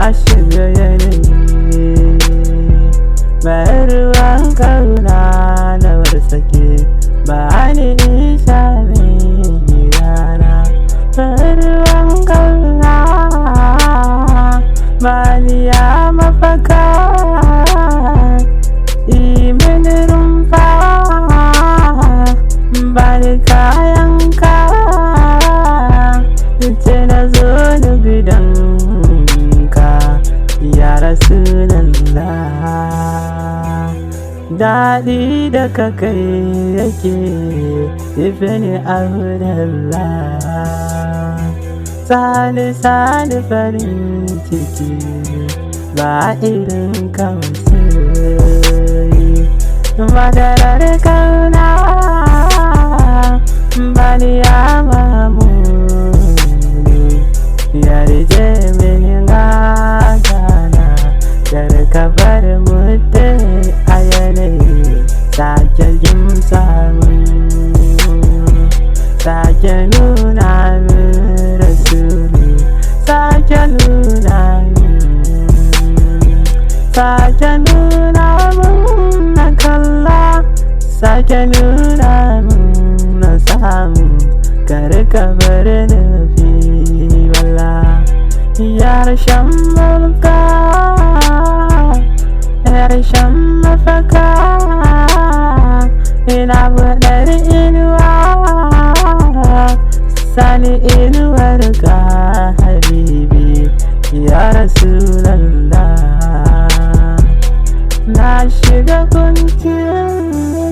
Na shiga yanayi mai ruwan kauna na warsake, ba ni isa mai gidana. Ruwan kauna ba ni ya mafaka, imin rumfa, ba ni kayan ka, ce na zo ni gidanka ya Rasulallah. Daɗi da ka kai yake ifini Abdallah, sani sani farin ciki ba irin kamsoyi. Madarar kauna bani ya mamuni, yarje mini gagana, kar ka bar mutum a yanayi. Sake gimsa min, sake nuna min Rasulu, sake nuna min, sake nuna min na kalla, sake nuna min na samu, kar ka bar nufi wala. Yarshen mulka, yarshen mafaka, ina buɗar inuwa, sani inuwar ka habibi ya Rasulallah. Na shiga kuncin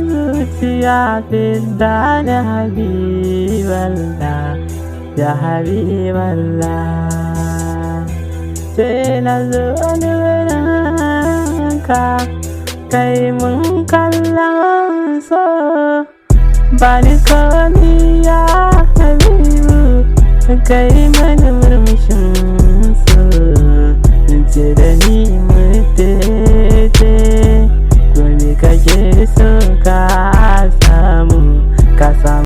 zuciya, fidda ni habiballah, ya habiballah. Sai na zo wurinka, kai mun kallon so, ba ni komi ya habibu, kai mani murmushin so, ce da ni.